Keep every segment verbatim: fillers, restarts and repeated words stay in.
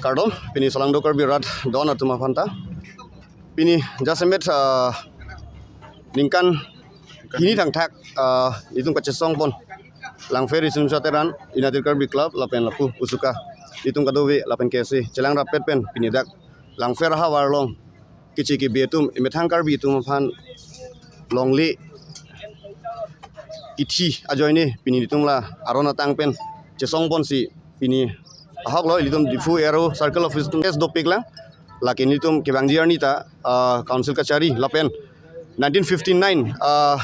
Kardom, pini Solangdo Karbi Rat Don atum aphanta. Pini jasemet, ah, ningkan hini thangthak, ah, itum kachesongpon Langpher Riso Nimso Ateran, United Karbi Club, lapen lapu Usuka, itum kadokave lapen K S A chelang rapet pen pini dak Langpher ahavar along keche kebe atum, emethang Karbi atum aphan longle kithi ajoine pini itum la aron atang pen chesongponsi pini ahok lo, ilitum Diphu A R O Circle Office atum case dopik lang. Lake nelitum kevangji arni ta, ah, Council kachari lapen nineteen fifty-nine, ah,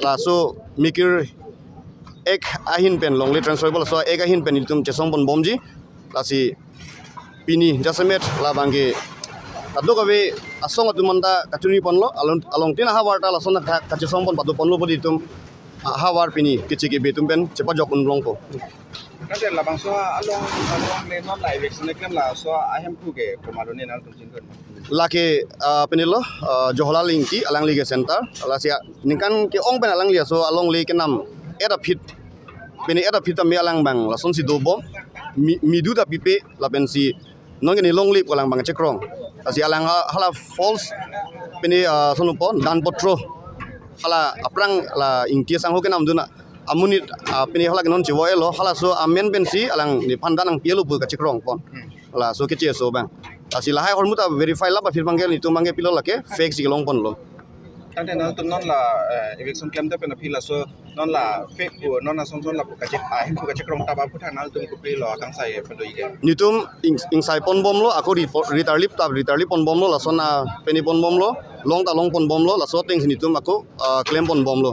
laso Mikir Act ahin pen, longle transferable laso Act ahin pen nelitum chesongpon bomji. Lasi pini jasemet labangke kadokave asong atum anta kachini ponlo, along, along tin ahavar ta lason athak kachesongpon padoponlo pu itum ahavar pini keche kebe atum pen chepajok un longpo. Tangte labangso along, alongle non la eviction keklem laso ahemphu ke komatlo ne nangtum chingkon? Lake, ah, pini lo, ah, Jawaharlal Ingti, alangli ke center, lasi, ah, ningkan ke-ong pen alangli laso alongle kenam et aphi, pini et aphi tame alang abang lasonsi dobom, mi, midu ta pipe lapensi nonke ne longle pu alang abang chekrong. Lasi alang ha-, hala false pini, ah, sonopo dan potro, hala aphrang la Ingti asangho kenamdun amonit, ah, pini hala ke non chevo-etlo, halaso amen pensi alang nephan dan nangpilo pu kachekrongpon. Laso keche aso abang. Lasi lahai ahormu ta verify lap aphi abangke nelitum abangke pilo lake fake si kelongponlo. Tangte nangtum non la, eh, eviction klemdet pen aphi laso non la fake pu, non asonson lapu kache, ahemphu kachekrong tap aphuthak nangtum kopilo akangsai pado-ik ke? Nelitum ing, ingsai ponbomlo, ako ri, ri tarlip tap, ri tarlip ponbomlo, lason a pini ponbomlo, long ta longponbomlo, laso atengsi nelitum ako, ah, klemponbomlo.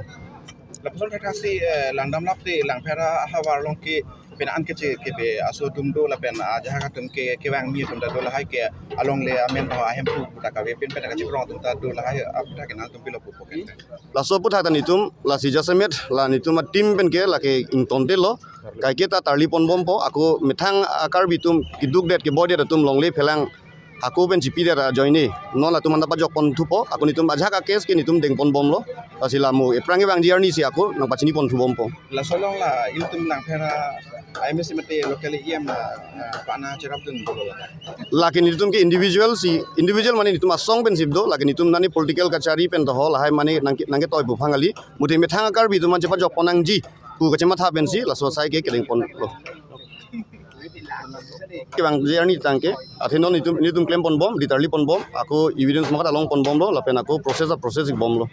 Lapuson thakthaksi, eh, langdamlap te Langpher ahavar along ke pen an keche kebe aso atum do lapen ajahak atum ke kevangmi atum ta do, lahai ke alongle amen ho ahemphu ta kave pen pen kachekrong atum ta do, lahai aphuthak ke nangtum pilo pupo ke? Laso aphuthak ta nelitum lasi jasemet la nelitum a-team pen ke lake ingtontelo, kaike ta tarliponbompo, ako methang a-Karbi atum kedukdet keboidet atum longle phelang ako pen chipidet ajoine non latum anta pajokponthupo, ako nelitum ajahak a-case ke nelitum dengponbomlo. Lasi la mo ephrang kevangji arnisi ako nangpachiniponthubompo. Laso along la ilitum Langpher a-M A C mate local E M la, eh, pana cherapdun dolo la? Lake nelitum ke individual si, individual mane nelitum asong pensi do, lake nelitum nani political kachari pen to ho, lahai mane nangke, nangketoi pu aphan kali, mate methang a-Karbi atum an chepajokpon nangji pu kachematha pensi laso asai ke kedengponlo. Kevangji arni tangke, athe non nelitum, nelitum klemponbom, ri tarliponbom, ako evidence makat alongponbomlo, lapen ako process a-process bomlo.